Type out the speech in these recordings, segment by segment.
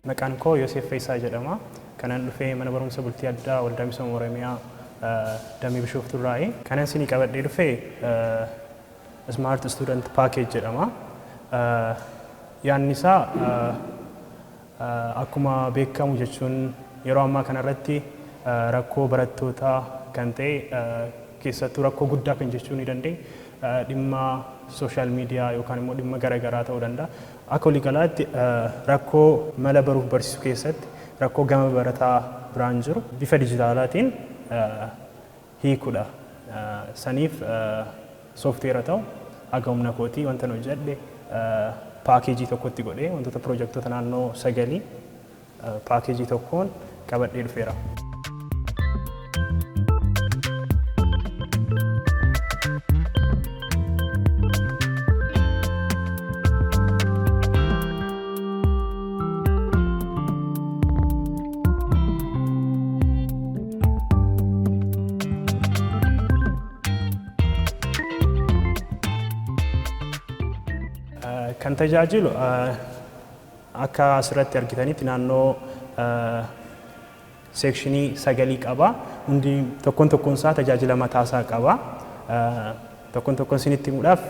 Maqaan koo Yoosef Feeyisaa jedhama. Kanan dhufee mana barumsa bultii addaa Waldaa Misooma Oromiyaa Damee Bishooftuurraayi. Kanan isinii qabadhee dhufe Smart Student Package jedhama. Yaadni isaa akkuma beekamu jechuun yeroo ammaa kanarratti rakkoo barattootaa kan ta'e, keessattuu rakkoo guddaa kan jechuu ni dandeenya, dhimma social media yookaan immoo dhimma garaagaraa ta'uu danda'a. Akka waliigalaatti rakkoo mala baruuf barsiisuu keessatti rakkoo gama barataa biraan jiru bifa dijitaalaatiin hiikuudha. Saniif sooftiweera ta'u haga humna kootii wanta hojjedhe paakeejii tokkotti godhee wantoota piroojektota naannoo 9 paakeejii tokkoon qabadhee dhufeera. Kan tajaajilu akka asirratti argitanitti naannoo seekshinii 9 qaba. Hundi tokkoon tokkoon isaa tajaajila mataasaa qaba. Tokkoon tokkoon isinitti himuudhaaf,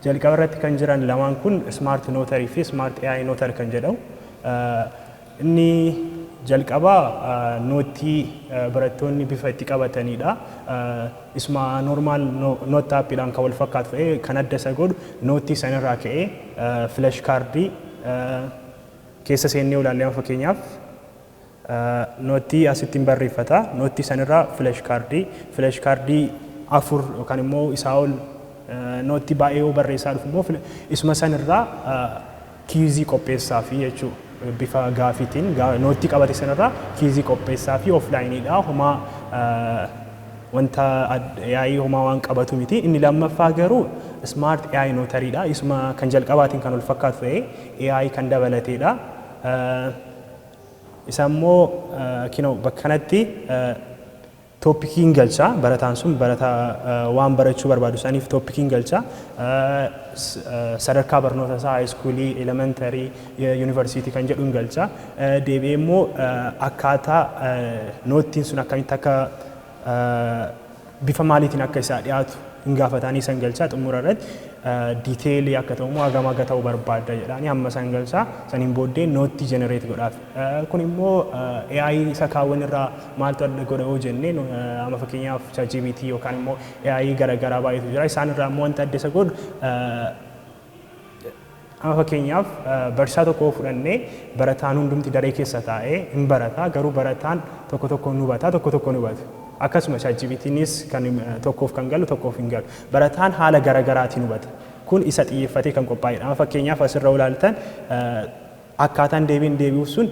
jalqaba irratti kan jiran lamaan kun Smart Noter fi Smart AI Noter kan jedhamu. Inni jalqabaa noottii barattoonni bifa itti qabatanidha. Isuma normal note appiidhaan kan wal fakkaatu ta'ee, kan adda isa godhu noottii sanirraa ka'ee flash kaardii keessa seennee ilaallee, fakkeenyaaf noottii asitti hin barreeffata. Noottii sanirraa flash kaardii 4 yookaan immoo isaa ol noottii baay'ee yoo barreessaa dhufu immoo isuma sanirraa quiz qopheessaa fi jechuudha. Bifa gaafiitiin noottii qabate sanarraa quiz qopheessaa fi offlineiidha. Homaa wanta AI homaa waan qabatu miti. Inni lammaffaa garuu Smart AI Noteriidha. Isuma kan jalqabaatiin kan wal fakkaatu ta'ee AI kan dabalateedha. Isa immoo kinoo bakka kanatti topiciin galcha. Barataan sun barataa waan barachuu barbaadu saniif topiciin galcha. Sadarkaa barnoota isaa, high schoolii, elementary, yuunivarsiitii kan jedhu galcha. Deebi'ee immoo akkaataa noottiin sun akkamitti akka bifa maaliitiin akka isaa dhiyaatu hin gaafatanii san galchaa. Xumura irratti detailii akka ta'u immoo hagam akka ta'u barbaadda jedhaanii hamma san galchaa, saniin booddee noottii generate godhaaf. Kun immoo AI isa kaawwan irraa maaltu adda godha yoo jenne, amma fakkeenyaaf ChatGPT yookaan immoo AI garaagaraa baay'eetu jira. Isaan irraa immoo wanta adda isa godhu, amma fakkeenyaaf barsiisaa tokko fudhannee, barataan hundumti daree keessa taa'ee hin barata, garuu barataan tokko tokko ni hubata, tokko tokko ni hubatu. Akkasuma ChatGPTnis kan tokkoof kan galu tokkoof hin galu. Barataan haala garaagaraatiin hubata. Kun isa xiyyeeffatee kan qophaa'edha. Amma fakkeenyaaf asirra ilaaltan, akkaataan deebiin deebi'u sun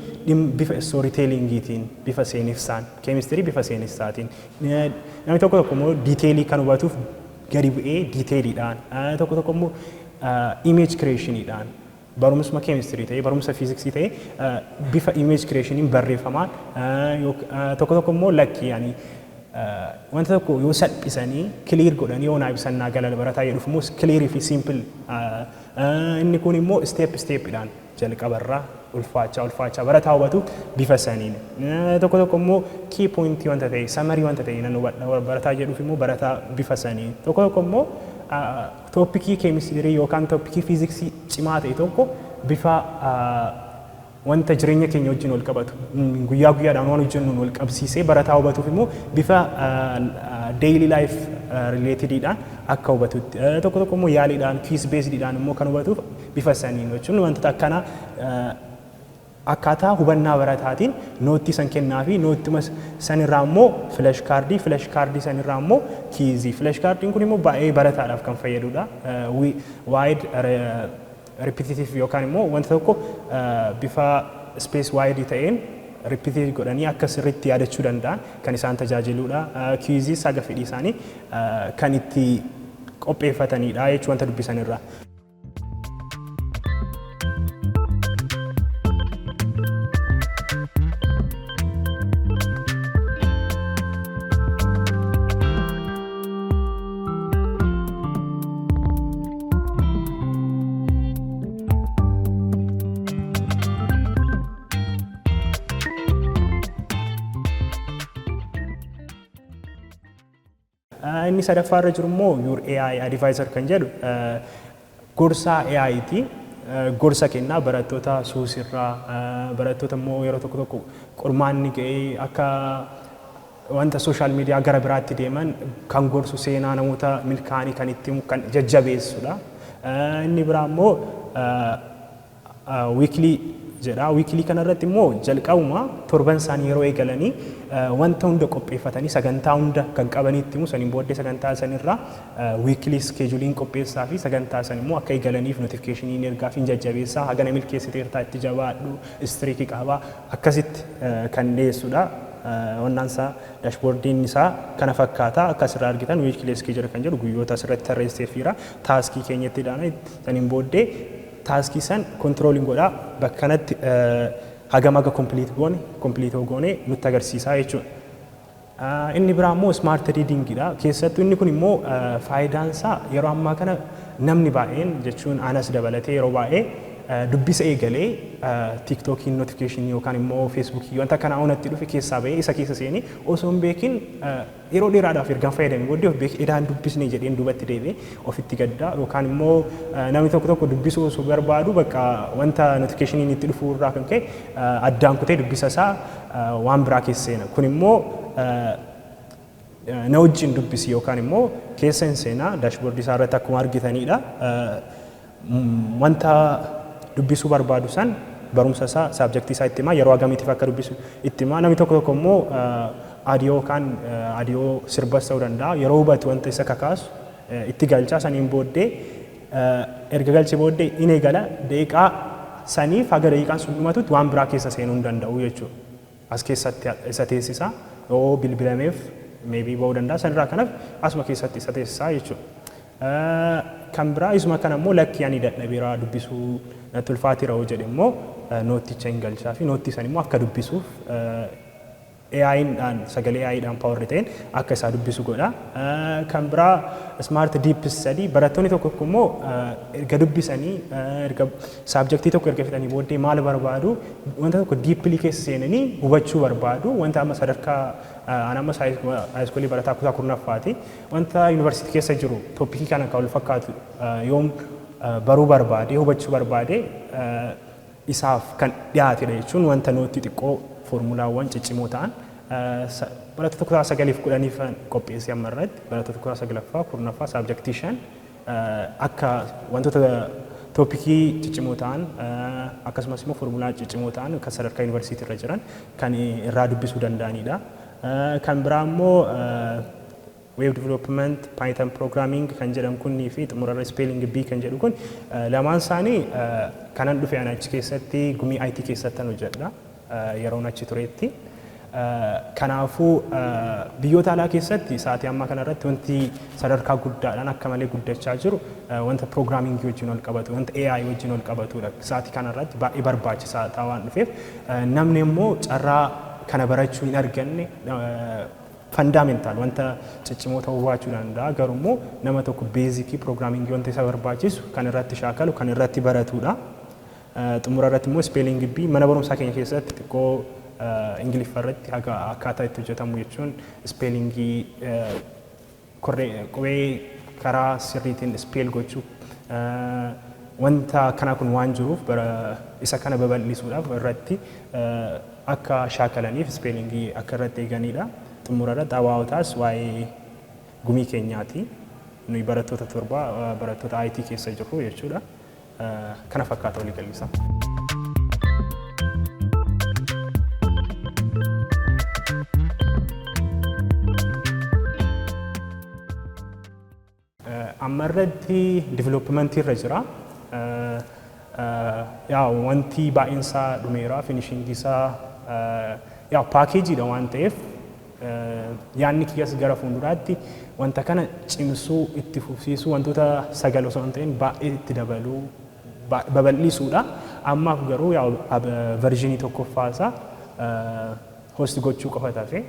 bifa storytellingiitiin, bifa seenessaan, keemistirii bifa seenessaatiin. Namni tokko tokko immoo detailii kan hubatuuf gadi bu'ee detailiidhaan, tokko tokko immoo image creationiidhaan, barumsuma keemistirii ta'ee, barumsa fiiziksii ta'ee bifa image creationiin barreeffamaan, tokko tokko immoo lakki yaani wanta tokko yoo salphisanii clear godhanii yoo naa ibsan naa gala barataa jedhuuf immoo clearii fi simple. Inni kun immoo step stepidhaan jalqabarraa ulfaachaa ulfaachaa barataa hubatu bifa saniin. Tokko tokko immoo key pointii wanta ta'e, summary wanta ta'e nan hubadha barataa jedhuuf immoo barataa bifa saniin. Tokko tokko immoo topicii keemistirii yookaan topicii fiiziksii cimaa ta'e tokko bifa wanta jireenya keenya wajjin wal qabatu, guyyaa guyyaadhaan waan hojjennuun wal qabsiisee barataa hubatuuf immoo bifa daily life relatedidhaan akka hubatutti, tokko tokko immoo yaaliidhaan, quiz basedidhaan immoo kan hubatuuf bifa saniin jechuun, wantoota akkanaa akkaataa hubannaa barataatiin noottii san kennaa fi noottuma sanirraa immoo flash kaardii, flash kaardii sanirraa immoo quiz. Flash kaardiin kun immoo baay'ee barataadhaaf kan fayyadudha. Wide repetitive yookaan immoo wanta tokko bifa space wide ta'een repetitive godhanii akka sirriitti yaadachuu danda'an kan isaan tajaajiludha. Quizis haga fedhii isaanii kan itti qopheeffatanidha jechuun wanta dubbisanirraa. Inni sadaffaa irra jiru immoo Your AI Advisor kan jedhu gorsaa AI ti. Gorsa kennaa barattoota suusirraa, barattoota immoo yeroo tokko tokko qormaanni ga'ee akka wanta social media gara biraatti deeman kan gorsu, seenaa namoota milkaa'anii kan itti himu, kan jajjabeessudha. Inni biraa immoo weekly jedha. Weekly kanarratti immoo jalqabuma torban isaanii yeroo eegalanii wanta hunda qopheeffatanii, sagantaa hunda kan qabanitti himu. Saniin booddee sagantaa sanirraa weekly scheduleiin qopheessaa fi sagantaa san immoo akka eegalaniif notificationiin ergaa fi jajjabeessaa, hagana milkeessiteertaa, itti jabaadhu, streakii qabaa, akkasitti kan dhiyeessudha. Wannaan isaa, dashboardiin isaa kana fakkaata. Akka asirraa argitan weekly schedule kan jedhu guyyoota asirratti tarreesseefiira. Taskii keenyatti dhaana, saniin booddee taskii san controliin godhaa, bakka kanatti hagam haga complete goone, complete goone nutti agarsiisaa jechuudha. Inni biraa immoo smart readingidha. Keessattuu inni kun immoo faayidaan isaa yeroo ammaa kana namni baay'een, jechuun anas dabalatee, yeroo baay'ee dubbisa eegalee TikTokiin notificationii yookaan immoo Facebookii wanta kana onatti dhufe keessaa bahee isa keessa seenee osoo hin beekin yeroo dheeraadhaaf ergaan fayyadame booddee of beekee edaan dubbisne jedheen duubatti deebi'ee ofitti gaddaa, yookaan immoo namni tokko tokko dubbisuu osoo barbaadu bakka wanta notificationiin itti dhufuu irraa kan ka'e addaan kutee dubbisa isaa waan biraa keessa seena. Kun immoo na wajjin dubbisi yookaan immoo keessa hin seenaa, dashboardii isaa irratti akkuma argitanidha. Wanta dubbisuu barbaadu san, barumsa isaa, subjectii isaa itti himaa, yeroo hagamiitiif akka dubbisu itti himaa. Namni tokko tokko immoo audio yookaan audio sirbas ta'uu danda'a, yeroo hubatu wanta isa kakaasu itti galchaa. Saniin booddee erga galchee booddee in eegala, daqiiqaa saniif haga daqiiqaan sun dhumatutti waan biraa keessa seenuu hin danda'u jechuudha. As keessatti isa teessisa, yoo bilbilameef maybe ba'uu danda'a, sanirraa kanaaf asuma keessatti isa teessisaa jechuudha. Kan biraa isuma kana immoo lakkii, ani dadhabeera, dubbisuu natti ulfaateera yoo jedhe immoo noteicha hin galchaa fi noteii san immoo akka dubbisuuf AI'dhaan, sagalee AI'dhaan powered ta'een akka isaa dubbisu godha. Kan biraa Smart Deep Study. Barattoonni tokko tokko immoo erga dubbisanii, erga subjectii tokko erga fixanii booddee maal barbaadu? Wanta tokko deeply keessa seenanii hubachuu barbaadu. Wanta amma sadarkaa an amma high schoolii barataa kutaa 10ffaati. Wanta yuunivarsiitii keessa jiru topicii kana kan wal fakkaatu yoom baruu barbaade, hubachuu barbaade, isaaf kan dhiyaatedha jechuun wanta noteii xiqqoo, foormulaawwan ciccimoo ta'an barattoota kutaa sagaliif 10f qopheessee, amma irratti barattoota kutaa saglaffaa, 10ffaa, subjectii shan akka wantoota topicii ciccimoo ta'an, akkasumas immoo foormulaa ciccimoo ta'an kan sadarkaa yuunivarsiitii irra jiran kan irraa dubbisuu danda'anidha. Kan biraa immoo web development, Python programming kan jedhamu kunnii fi xumurarra spelling bee kan jedhu kun lamaan isaanii kanan dhufe ana achi keessatti gumii IT keessatti hojjedha yeroon achi turetti. Kanaafuu biyyoota alaa keessatti sa'aatii ammaa kanarratti wanti sadarkaa guddaadhaan akka malee guddachaa jiru wanta programmingii wajjin wal qabatu, wanta AI wajjin wal qabatudha. Sa'aatii kanarratti baay'ee barbaachisaa ta'aa waan dhufeef, namni immoo carraa kana barachuu hin arganne fundamental wanta ciccimoo ta'uu baachuu danda'a, garuu immoo nama tokko basicii programmingii wanta isa barbaachisu kan irratti shaakalu, kan irratti baratudha. Xumura irratti immoo spelling bee mana barumsaa keenya keessatti xiqqoo Ingiliffa irratti akkaataa itti hojjetamu, jechuun spellingii, qubee karaa sirriitiin spell gochuu, wanta akkanaa kun waan jiruuf, isa kana babal'isuudhaaf irratti akka shaakalaniif spellingii akka irratti eeganidha. Xumura irratti awaa'otaas waa'ee gumii keenyaati. Nuyi barattoota torba, barattoota IT keessa jirru jechuudha. Kana fakkaata walii gallisaa. Amma irratti developmentii irra jira. Yaa wanti baay'een isaa dhumeera, finishingii isaa yaa packageiidha waan ta'eef, yaadni kiyyas gara fuulduraatti wanta kana cimsuu, itti fufsiisuu, wantoota sagal osoo hin ta'in baay'ee itti dabaluu, babal'isuudha. Ammaaf garuu yaa versionii tokkoffaa isaa host gochuu qofa tafe,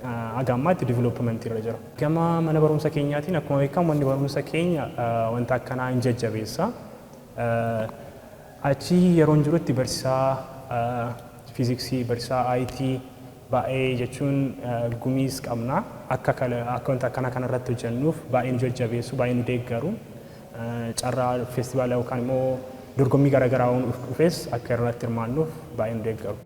haga ammaatti developmentii irra jira. Gama mana barumsa keenyaatiin akkuma beekamu manni barumsa keenya wanta akkanaa hin jajjabeessa. Achi yeroon jirutti barsiisaa fiiziksii, barsiisaa IT Baay'ee jechuun gumiis qabna. Akka akka wanta akkana kanarratti hojjennuuf baay'ee nu jajjabeessu, baay'ee nu deeggaru. Carraa feestivaala yookaan immoo dorgommii garaagaraa waan dhufes akka irratti hirmaannuuf baay'ee nu deeggaru.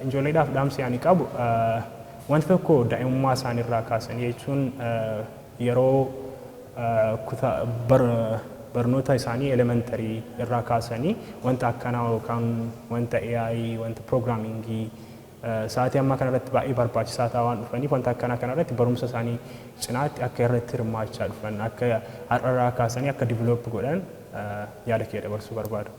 Ijoolleedhaaf dhaamsi ani qabu, wanti tokko daa'imummaa isaaniirraa kaasanii jechuun yeroo barnoota isaanii elementary irraa kaasanii wanta akkanaa yookaan wanta AI, wanta programmingii sa'aatii ammaa kanarratti baay'ee barbaachisaa ta'aa waan dhufaniif, wanta akkanaa kanarratti barumsa isaanii cinaatti akka irratti hirmaachaa dhufan, akka har'arraa kaasanii akka develop godhan yaada kee dabarsuu barbaada.